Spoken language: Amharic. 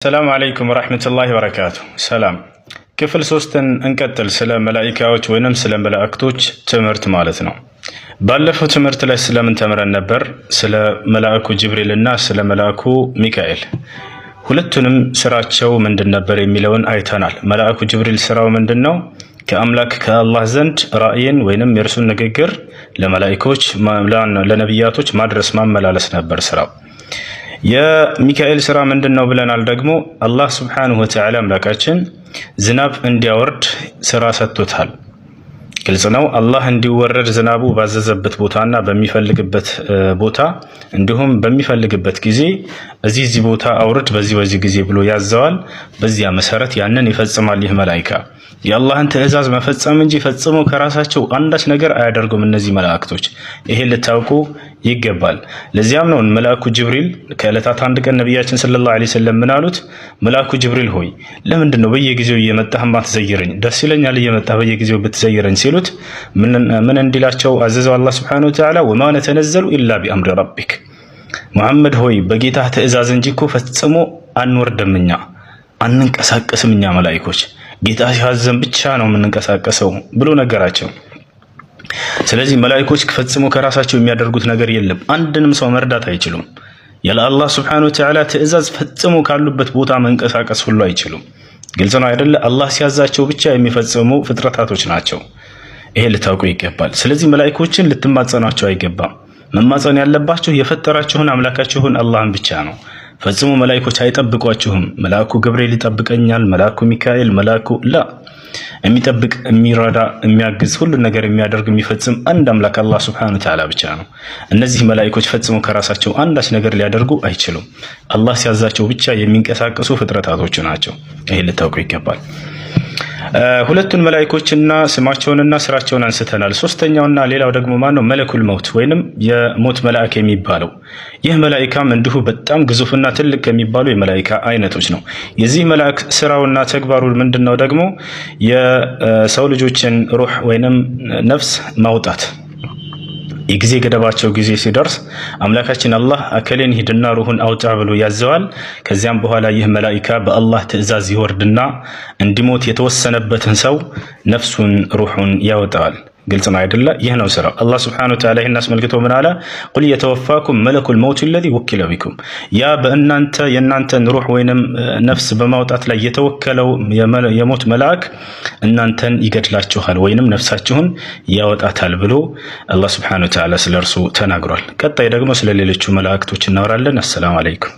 ሰላም አለይኩም ወራህመቱላሂ ወበረካቱ። ሰላም፣ ክፍል ሶስትን እንቀጥል። ስለ መላኢካዎች ወይንም ስለ መላእክቶች ትምህርት ማለት ነው። ባለፈው ትምህርት ላይ ስለምን ተምረን ነበር? ስለ መልአኩ ጅብሪል እና ስለ መልአኩ ሚካኤል፣ ሁለቱንም ስራቸው ምንድን ነበር የሚለውን አይተናል። መልአኩ ጅብሪል ስራው ምንድን ነው? ከአምላክ ከአላህ ዘንድ ራእይን ወይንም የእርሱን ንግግር ለመላኢኮች፣ ለነቢያቶች ማድረስ፣ ማመላለስ ነበር ስራው። የሚካኤል ስራ ምንድን ነው ብለናል። ደግሞ አላህ ስብሓንሁ ወተዓላ አምላካችን ዝናብ እንዲያወርድ ስራ ሰጥቶታል። ግልጽ ነው። አላህ እንዲወረድ ዝናቡ ባዘዘበት ቦታና በሚፈልግበት ቦታ እንዲሁም በሚፈልግበት ጊዜ እዚህ እዚህ ቦታ አውርድ፣ በዚህ በዚህ ጊዜ ብሎ ያዘዋል። በዚያ መሰረት ያንን ይፈጽማል። ይህ መላኢካ የአላህን ትዕዛዝ መፈጸም እንጂ ፈጽሞ ከራሳቸው አንዳች ነገር አያደርጉም እነዚህ መላእክቶች። ይሄን ልታውቁ ይገባል። ለዚያም ነው መልአኩ ጅብሪል ከዕለታት አንድ ቀን ነቢያችን ሰለላሁ ዐለይሂ ወሰለም ምን አሉት? መልአኩ ጅብሪል ሆይ፣ ለምንድን ነው በየጊዜው እየመጣህ ማትዘይረኝ? ደስ ይለኛል እየመጣህ በየጊዜው ብትዘይረኝ ሲሉት ምን እንዲላቸው አዘዘው አላህ ሱብሓነሁ ወተዓላ? ወማ ነተነዘሉ ኢላ ቢአምሪ ረቢክ፣ ሙሐመድ ሆይ፣ በጌታህ ትዕዛዝ እንጂ እኮ ፈጽሞ አንወርድም፣ እኛ አንንቀሳቀስም፣ እኛ መላኢኮች ጌታ ሲያዘን ብቻ ነው የምንንቀሳቀሰው ብሎ ነገራቸው። ስለዚህ መላኢኮች ፈጽሞ ከራሳቸው የሚያደርጉት ነገር የለም። አንድንም ሰው መርዳት አይችሉም። ያለ አላህ ስብሐነሁ ወተዓላ ትዕዛዝ ፈጽሞ ካሉበት ቦታ መንቀሳቀስ ሁሉ አይችሉም። ግልጽ ነው አይደለ? አላህ ሲያዛቸው ብቻ የሚፈጽሙ ፍጥረታቶች ናቸው። ይሄ ልታውቁ ይገባል። ስለዚህ መላኢኮችን ልትማጸኗቸው አይገባም። መማጸን ያለባችሁ የፈጠራችሁን አምላካችሁን አላህን ብቻ ነው። ፈጽሞ መላኢኮች አይጠብቋችሁም። መልአኩ ገብርኤል ይጠብቀኛል፣ መልአኩ ሚካኤል፣ መልአኩ ላ፣ የሚጠብቅ፣ የሚረዳ፣ የሚያግዝ፣ ሁሉን ነገር የሚያደርግ፣ የሚፈጽም አንድ አምላክ አላህ ሱብሓነሁ ወተዓላ ብቻ ነው። እነዚህ መላኢኮች ፈጽሞ ከራሳቸው አንዳች ነገር ሊያደርጉ አይችሉም። አላህ ሲያዛቸው ብቻ የሚንቀሳቀሱ ፍጥረታቶች ናቸው። ይሄን ልታውቁ ይገባል። ሁለቱን መላኢኮችና ስማቸውንና ስራቸውን አንስተናል። ሶስተኛውና ሌላው ደግሞ ማን ነው? መለኩል መውት ወይንም የሞት መልአክ የሚባለው። ይህ መላኢካም እንዲሁ በጣም ግዙፍና ትልቅ ከሚባሉ የመላኢካ አይነቶች ነው። የዚህ መልአክ ስራውና ተግባሩ ምንድን ነው? ደግሞ የሰው ልጆችን ሩህ ወይንም ነፍስ ማውጣት። የጊዜ ገደባቸው ጊዜ ሲደርስ አምላካችን አላህ አከሌን ሂድና ሩሁን አውጣ ብሎ ያዘዋል። ከዚያም በኋላ ይህ መላኢካ በአላህ ትዕዛዝ ይወርድና እንዲሞት የተወሰነበትን ሰው ነፍሱን፣ ሩሑን ያወጣዋል። ግልጽ ነው አይደለ? ይህ ነው ስራው። አላህ ስብሐነሁ ወተዓላ ይህን አስመልክቶ ምን አለ? ቁል የተወፋኩም መለኩል መውት ለዚ ወኪለ ቢኩም፣ ያ በእናንተ የእናንተን ሩህ ወይንም ነፍስ በማውጣት ላይ የተወከለው የሞት መልአክ እናንተን ይገድላችኋል ወይንም ነፍሳችሁን ያወጣታል ብሎ አላህ ስብሐነሁ ወተዓላ ስለ እርሱ ተናግሯል። ቀጣይ ደግሞ ስለ ሌሎቹ መላእክቶች እናወራለን። አሰላሙ አለይኩም።